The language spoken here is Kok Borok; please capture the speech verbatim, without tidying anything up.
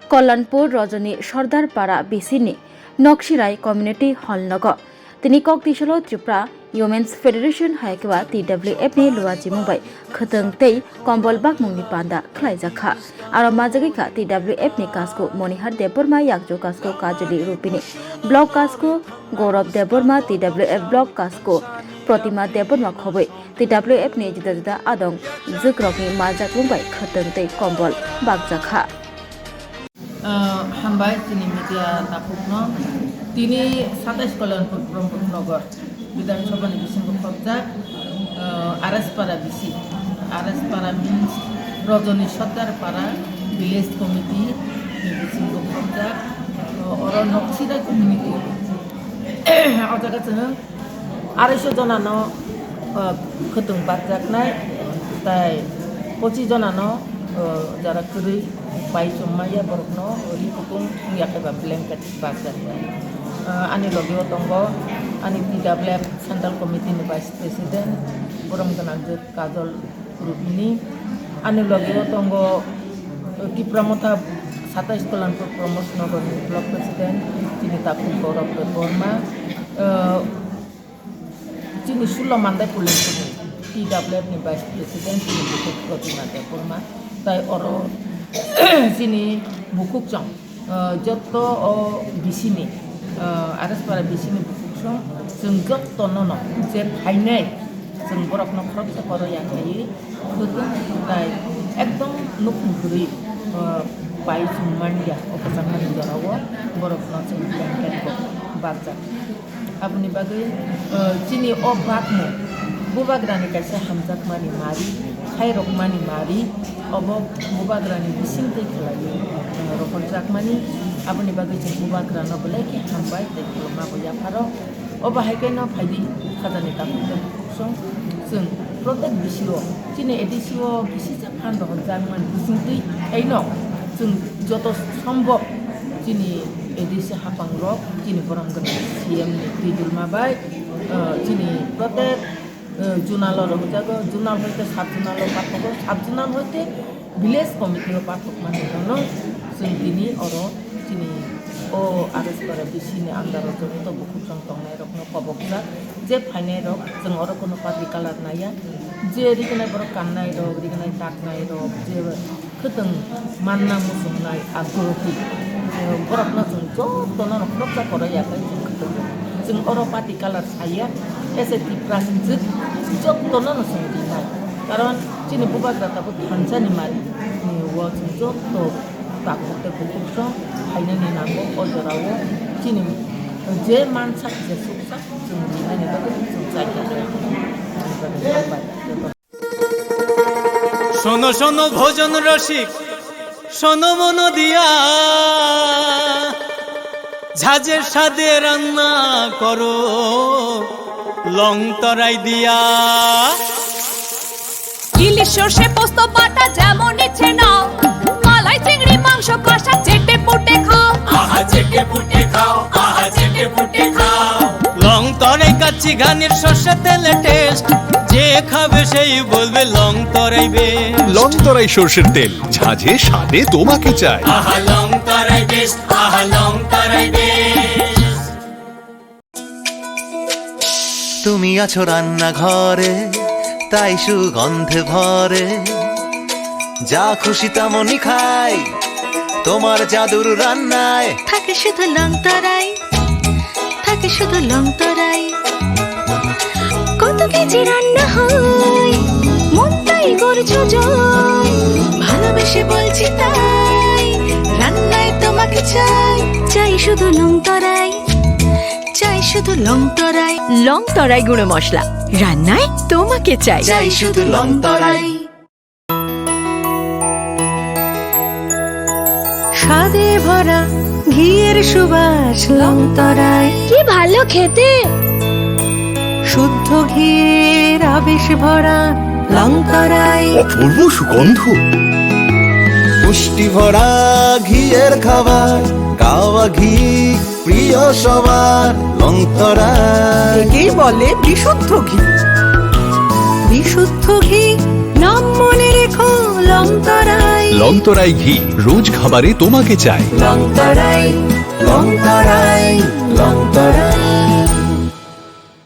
Kalyanpur Rajani Sardar Para B C ni Noksirai Community Hall nogo. Tini kok tisalo Tripura Women's Federation hai khe ba T W F ni luwa chimung bai khwtwng tei kombol bakmung ni panda khlai jak kha. Aro majagwi kha T W F ni kasku Monihar Debbarma, yakchu kasku Kajoli Rupini, block kasku Gaurav Debbarma, T W F block kasku Protima Debbarma khobwi T W F ni juda juda adong jwkrokni majakrung bai khwtwng tei kombol bakjak kha. Ah, hambai chini media takhukno. Tini satais Kalyanpur Brahmanagar Bidhan Sabha ni bisingo khopjak, ah, R S Para B C, R S Para means Rajani Sardar Para Village Committee ni bisingo khopjak, ah, oro Noksirai community. O jaga chwng Arai sho jona no, uh, khwtwng bakjaknai, tai pochis jona no, uh, jara kwrwi pai chum maya, borok no ri kutung wngya khe ba blanket bakjaknai. Uh, ani logi o tongo ani T W F Central Committee ni Vice President, borom gwnang Kajol Rupini. Ani logi o tongo, uh, Tipra Motha satais Kalyanpur Pramod Nagar ni Block President, chini takhuk Gaurav Debbarma. Uh, Chini Sulo Mandai Pulenpur ni T W F ni Vice President chini bukhuk Protima Debbarma, tai oro chini bukhuk chwng, ah, joto o B C ni, ah, R S Para B C ni bukhuk chwng, chwng joto no no je phainai chwng borok no khoroksa koro yakhai khwtwng tai ekdom nukhung kwrwi, ah, pai chwng manya o kwchangmani jora o borok no chwng blanket bo bakjak. Aboni bagwi, eh, chini o bakmung bubagrani kaisa hamjakmani mari, khairokmani mari, obo bubagrani bisingtwi khlaiwi, eh, rohorjakmani. Aboni bagwi chwng bubagrano belai khe hambai tei khulumma bo yapharo. Obo hai kheno phaidi khajani takhuk tei bukhuk song chwng protek bisio chini A D C o kisi Phan rohorjakmani bisingtwi khaino chwng joto sombok chini A D C haphangrok, chini borom gwnang C M ni twi dulma bai, eh, chini protek, eh, zonal o rohorjago, zonal hoite sub zonal o pathogo, sub zonal hoite village committee o pathokmani bono chwng tini oro chini o R S Para B C ni under o joto bukhuk song tongnai rokno kobokjak, je phainai rok chwng oro kono party colour naiya, je rignai borok kannai rok, rignai taknai rok, je khwtwng manna muchungnai agrohi, eh, borokno chwng jotono no khoroksa koro ya khe chwng khwtwng. Chwng oro party colour saya, S A T plus jwk jotono no chwng rinai. Karon chini bubagra tabuk thansa ni mari, eh, o chwng joto takhuk tei bukhuk song khainani nango o jorao chini je mansak je suksak chwng rinani bagwi chwng chai kha. শোনো শোনো ভোজন রসিক, শোনো মন দিয়া, ঝাঁঝে স্বাদে রান্না করো লং তরাই দিয়া। ইলিশ সর্ষে পোস্ত বাটা যেমন ইচ্ছে নাও, মালাই চিংড়ি মাংস কষা চেটে পুটে খাও। আহা চেটে পুটে খাও, আহা চেটে পুটে খাও। লং তরাই কাচ্চি ঘানির সর্ষে তেলে টেস্ট, যে খাবে সেই বলবে লং তরাই বেস্ট। লং তরাই সর্ষের তেল, ঝাঁঝে স্বাদে তোমাকে চাই। আহা লং তরাই বেস্ট, আহা লং তরাই বেস্ট। তুমি আছো রান্নাঘরে, তাই সুগন্ধে ভরে। যা খুশি তেমনই খাই, তোমার জাদুর রান্নায়। থাকে শুধু লং তরাই, থাকে শুধু লং তরাই। কত কেজি রান্না হয়, মনটাই করছো জয়। ভালোবেসে বলছি তাই, রান্নায় তোমাকে চাই। চাই শুধু লং তরাই, চাই শুধু লং তরাই। লং তরাই গুঁড়ো মশলা, রান্নায় তোমাকে চাই। চাই শুধু লং তরাই। স্বাদে ভরা ঘিয়ের সুবাস লং তরাই। কি ভালো খেতে! শুদ্ধ ঘিয়ের আবেশ ভরা লং তরাই। অপূর্ব সুগন্ধ। পুষ্টি ভরা ঘিয়ের খাবার, গাওয়া ঘি প্রিয় সবার লং তরাই। একেই বলে বিশুদ্ধ ঘি। বিশুদ্ধ ঘি নাম মনে রেখো লং তরাই। লংতরাই ঘি, রোজ খাবারে তোমাকে চাই। লংতরাই।